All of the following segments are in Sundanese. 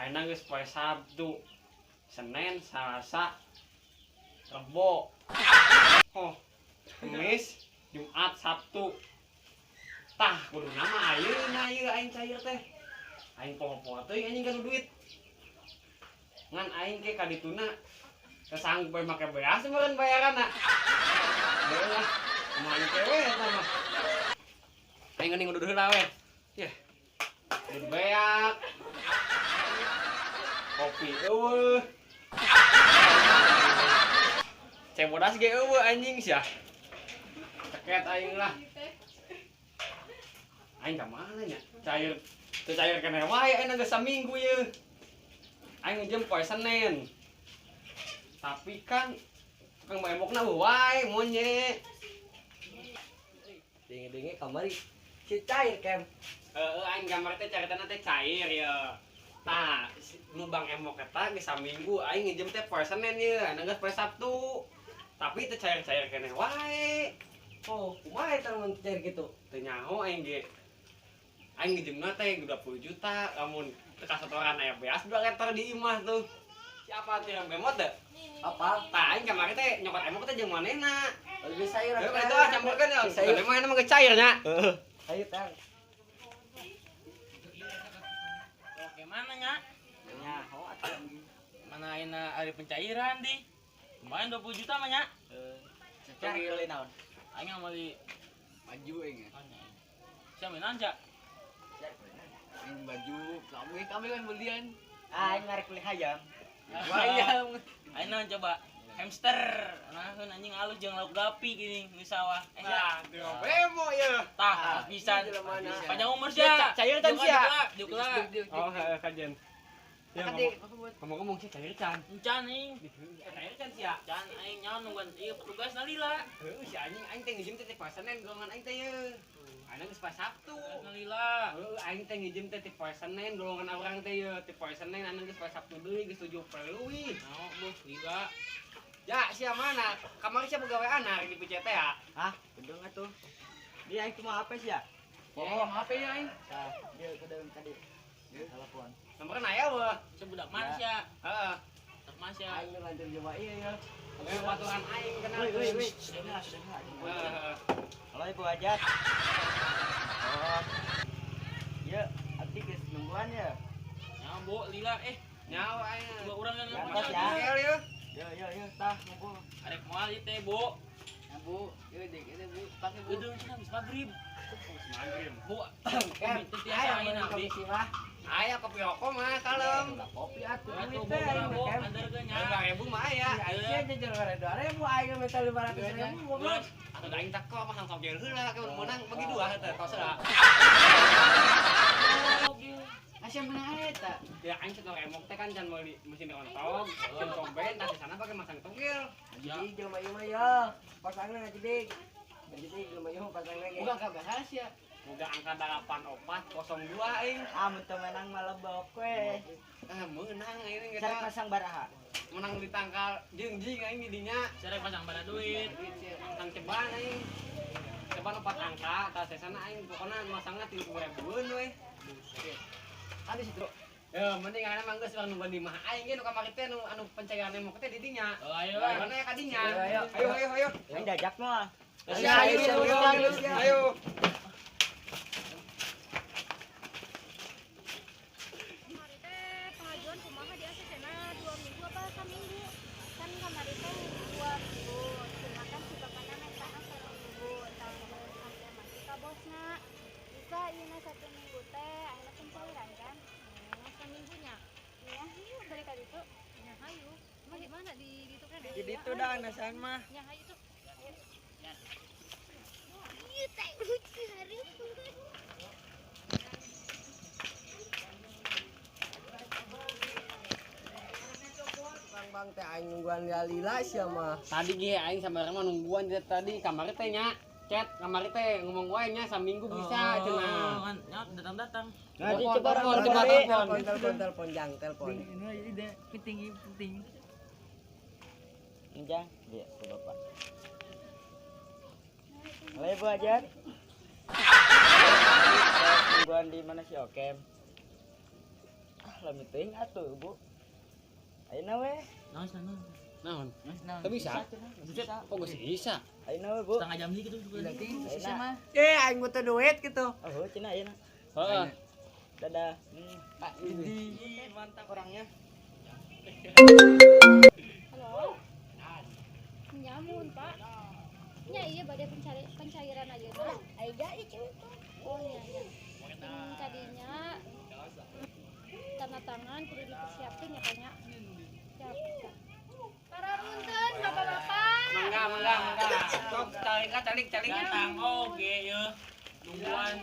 Ayeuna geus poe Sabtu. Senin, Selasa, Rebo. Oh, Kamis, Jumat, Sabtu. Tah, kudu nama ayeuna ieu aing cair teh. Aing poho-poho teuing anjing kana duit. Ngan aing ke kadituna teu sanggup we make beas meureun bayaranna. Deui lah, kumaha aing we eta mah. Aing geuning ngudud heula we. Yeh. Duit beak. Kopi eueuh. Cebodas ge eueuh anjing sia. Ceket aing lah. Aing ka mana nya? Cair teu cair keneh wae aing geus saminggu ieu. Aing ngejem poe Senin. Tapi kan tukang bembokna eueuh wae monye. Denge-denge kamari si cair kem. Heeh, aing gambar teh caritana teh cair ye. Tah, nu Bang Emok eta geus saminggu aing ngejem teh poe Senin ye, aing geus poe Sabtu. Tapi teu cair-cair keneh wae. Oh, kumaha eta mun cair kitu? Teu nyaho aing ge. Aing ngejemna teh 20 juta, lamun teu kasetoran aya beas 2 liter di imah tuh. Siapa teh yang bemot teh? Apa? Tah aing kamari teh nyokot emok teh jeung manehna. Lebih sayur. Heuh, itu ah campurkeun ya. Sayur mah mah geus cair nya. Heeh. Ayo tang. Oke, mana nya? Nyaho atuh. Mana ayeuna ari pencairan di? Lumayan 20 juta mah nya. Heeh. Secara beli naon? Aing meuli baju aing. Sia meunang ja? Aing baju, kami kan belian. Aing ngarek beli hayam. Hayam. Aing naon coba? Hamster. Nah, anjing alus jeung lauk gapi gini di sawah. Nah, bemo ye. Tah, pisan. Panjang umur sia. Cair tan sia. Jukla. Oh, heeh kajen. Ya, ngomong-ngomong sih cair can. Encan aing. Cair can sia. Can aing nyaon nungguan ieu petugas nalila. Heuh, si anjing aing teh ngijem teh poe Senin golongan aing teh ye. Aing geus poe Sabtu. Nalila. Heuh, aing teh ngijem teh ti poe Senin golongan urang teh ye, ti poe Senin anu geus poe Sabtu deui geus 7 poe leuwih. Naon beuh lila. Ya, sia mana? Kamari sia pegawai anak di PCT ya? Hah? Gedung atuh. Dia aing cuma HP sia. Oh, HP ya aing. Tah, dia ke dalam tadi. Telepon. Nomorna aya weh. Sia budak mana sia? Heeh. Budak mana sia? Aing lanjut coba iya ya. Ayo patuhan aing kenal. Woi, woi, woi. Halo Ibu Hajat. Oh. Ya, abdi geus nungguan ya. Nya, Bu, lila eh. Nyawa aing. Coba urang yang ya. Ya. Yo yo yo, tah ngumpul. Arek moal ieu teh, Bu. Ya, Bu. Ieu dek ieu Bu, pake Bu. Udah cenah geus magrib. Magrib. Bu, kem. teu tiasa ayeuna abdi. Aya kopi rokok mah kalem. Kopi atuh duit teh aing mah kem. Andarkeun nya. 2000 mah aya. Aing jajan 2000 aing minta 500.000 goblok. Atuh aing teko mah langsung jail heula ke meunang bagi dua teh tos heula. Asa menang eta. Ya aing setor emok teh kan can meuli mesin rontok, mesin komben tah di sana pake masang togel. Jadi jelema ieu mah ya, pasangna ngajedik. Ngajedik jelema ieu pasangna ge. Bukan kabeh sia. Boga angka 8402 aing. Ah, mun teu menang mah lebok we. Ah, meunang aing geus. Sarek pasang baraha. Menang di tangkal jeung-jing aing di dinya. Sarek pasang bara duit. Pasang ceban aing. Ceban 4 angka, tah sesana aing pokona masangna 30.000-eun we. Buset. Ada situ. Ya, mending ayeuna mah geus urang nungguan di imah aing ge nu kamari teh nu anu pencairan emok teh di dinya. Oh, ayo lah. Mana ya ka dinya? Ayo ayo ayo ayo. Aing dajak mah. Ayo ayo ayo. Kamari teh pengajuan kumaha di ACC-na 2 minggu apa saminggu? Kan kamari teh 2 minggu. Cuma kan si bapakna mentana 1 minggu. Tah konfirmasi ka bosna. Bisa ieuna 1 minggu teh ayeuna pencairan kan? Seminggunya. Iya, yuk balik ka ditu. Nya hayu. Emang di mana di ditu kan? Di ditu dah nasan mah. Nya hayu tuh. Ieu teh lucu hari. Bang teh aing nungguan lila sia mah. Tadi ge aing sabareng mah nungguan di tadi kamari teh nya. Chat kamari teh ngomong wae nya saminggu bisa cenah. Kan nya datang-datang. Nah, coba telepon telepon telepon jang telepon. Ini ide penting penting. Jang, dia ke bapak. Halo Ibu Hajat. Nungguan di mana sih Okem? Lami teuing atuh, Bu. Ayeuna we. Naon Naon? Teu bisa. Bisa. Kok geus bisa? Ayeuna we, Bu. Setengah jam deui kitu. Sisa mah. Eh, aing butuh duit gitu. Oh, cenah ayeuna. Heeh. Dadah. Pak, ini mantap orangnya. Halo. Nyamun, Pak. Nya iya bade pencairan ayeuna. Aida itu. Oh iya iya. Tadinya tanda tangan kudu dipersiapkan ya Pak nya. Siap, siap. Para punten bapak-bapak. Mangga, mangga, mangga. Sok calik calik calik. Datang oge yeuh. Nungguan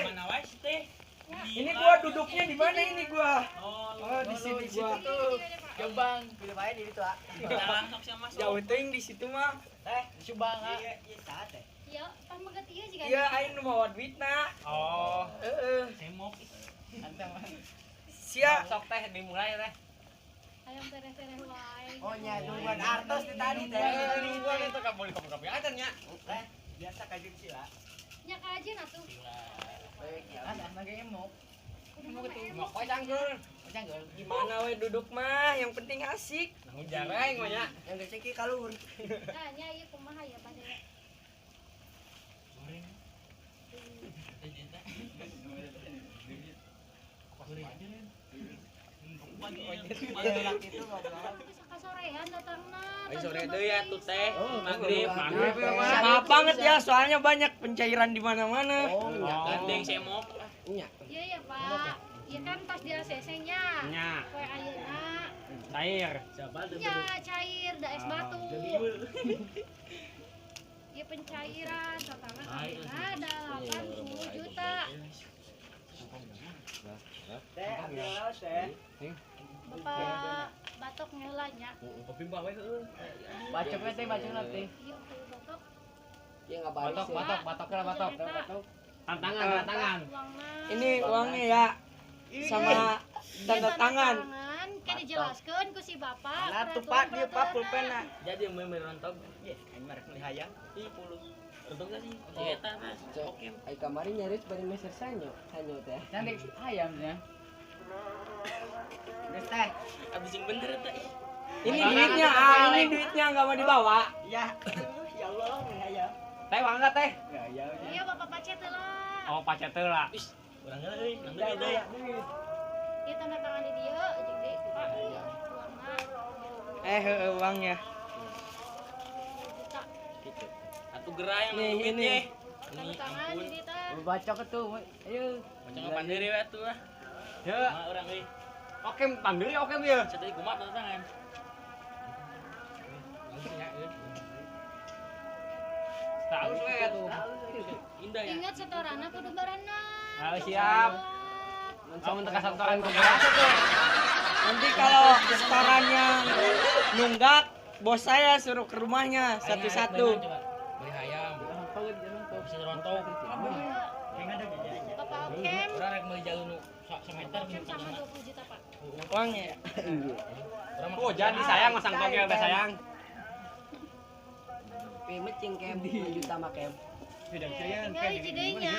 mana wae sih teh? Ini gua duduknya di mana ini gua? Oh, di sini gua. Jombang, pilih wae di ditu, ah. Langsung siapa masuk. Jauh teuing di situ mah. Teh, di Subang, ah. Iya, saat teh. Iya, pameget ieu jiga. Iya, aing nu mawa duitna. Oh, heeh. Semok. Sia. Sok teh dimulai teh. Hayang tereh-tereh wae. Oh nya nungguan artos di tadi teh. Nungguan itu ka boleh kopi-kopi aja nya. Teh, biasa kajun sila. Nya kajeun atuh. Ah, sama ge emok. Mau koy canggur. Canggur. Gimana we duduk mah, yang penting asik. Nanggung jareng mah nya. Yang rezeki kalur. Nah, nya ieu kumaha ya bade. Kasorean datangna. Sore deui atuh teh. Maghrib. Maghrib ya, Pak. Maaf banget ya, soalnya banyak pencairan di mana-mana. Oh, Gandeng semok. Iya ya, Pak. Iya kan pas di ACC-nya. Nya, Poe ayeuna. cair. Ya cair da es batu. Ya pencairan totalnya ayeuna 80 juta. Teh, ambil laos teh. Bapak batok ngeula nya. Kopi bawa we heueuh. Bacoknya teh, bacokna teh. Ieu kudu batok. Ya enggak baris. Batok, batok, batok lah batok. Tantangan, tantangan. Uangna. Ini uangnya ya sama tanda tangan. Kayak dijelaskeun ku si bapak. Nah, tuh Pak, dia Pak pulpenna. Jadi yang main rontok. Ye, aing mah rek meuli hayam. Ih, puluh. Rontok gak sih? Si eta mas. Oke. Ai kamari nyaris bari meser sanyo, sanyo teh. Cantik ayamnya. Geus teh. Abis yang bener eta ih. Ini duitnya, ah, ini duitnya nggak mau dibawa. Ya. Ya Allah, meuli hayam. Teh mangga teh. Ya, ya. Iya bapak pacet lah. Oh, pacet heula. Ih, urang heula euy, urang deui teh. Ieu tanda tangan di dieu jeung deui Pak. Uangna. Eh, heueuh uangnya. Juta. Atuh gerai yang Nih, duit ini. teh. Tanda Ini tangan ampun. di dieu teh. Bacok tuh. Ayo. Macam apa deui we atuh ah. Ya, Mah urang euy. oke pandiri oke ya. Sateuy kumaha tanda tangan. Tahu we atuh. Indah ya. Ingat setoranna kudu barenang. Ah, siap. Kamu teka setoran ke berapa tuh? Nanti kalau setorannya nunggak, bos saya suruh ke rumahnya satu-satu. Beli hayam. Bisa rontok. Bapak Okem. Urang rek meuli jalu nu sameter Okem sama 20 juta, Pak. Uangnya ya. Oh, jadi sayang masang togel be sayang. Pi mecing kem 2 juta mah kem. Tinggal hiji deui nya.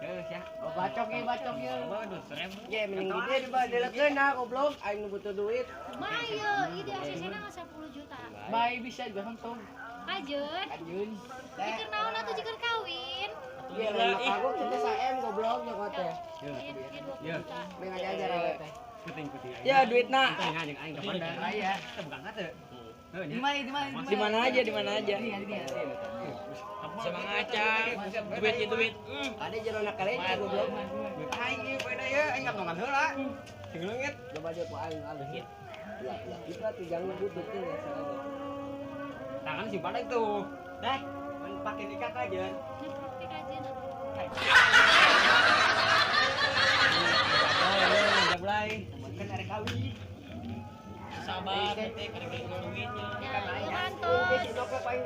Heuh, sia. Oh, bacok ya, bacok ya. Waduh, 1000. Ye mending gede dibadelekeun ah goblok, aing nu butuh duit. Kumaha ieu? Ieu di ACC-na ngan 10 juta. Bae bisa juga hentong. Kajeun. Kajeun. Jikeun naon atuh jikeun kawin. Ye lain mah kagok kita saem goblok nyokot teh. Ieu ieu 20 juta. Mending aja aja teh. Penting penting. Ya, duitna. Penting aja aing ke mana? Raya. Kita bukan kata. Di mana, di mana? Di mana aja, di mana aja. Di sini, di sini. Sama ngaca. Duit ya duit. Ada jerona kaleca goblok. Aing ieu beda ye, aing ngantongan heula. Sing leungit. Coba dia ku aing alus. Ya, ya, kita tuh jangan butuh tuh ya salahnya. Tangan simpan itu. Teh, mun pake nikah kajeun. Ini praktik kajeun atuh. Jablay. Kan arek kawin. Sabar teh karek duitnya. Ya, ieu kan tos. Ieu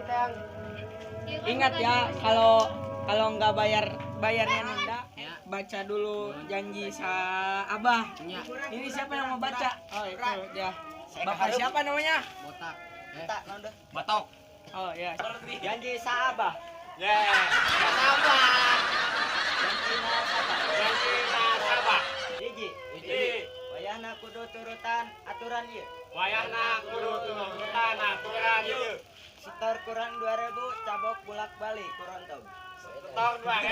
kan Ingat bukan ya, juta. kalau kalau nggak bayar bayarnya nunda, baca dulu janji sa Abah. Ini siapa yang mau baca? Oh, itu ya. Bapak siapa namanya? Botak. Batok. Oh ya. Janji sa Abah. Ya, nasabah. Janji nasabah. Janji nasabah. Hiji. Wayahna kudu turutan aturan ieu. Wayahna kudu turutan aturan ieu. Setor kurang 2000 cabok bolak-balik kurontog. Setor 2000.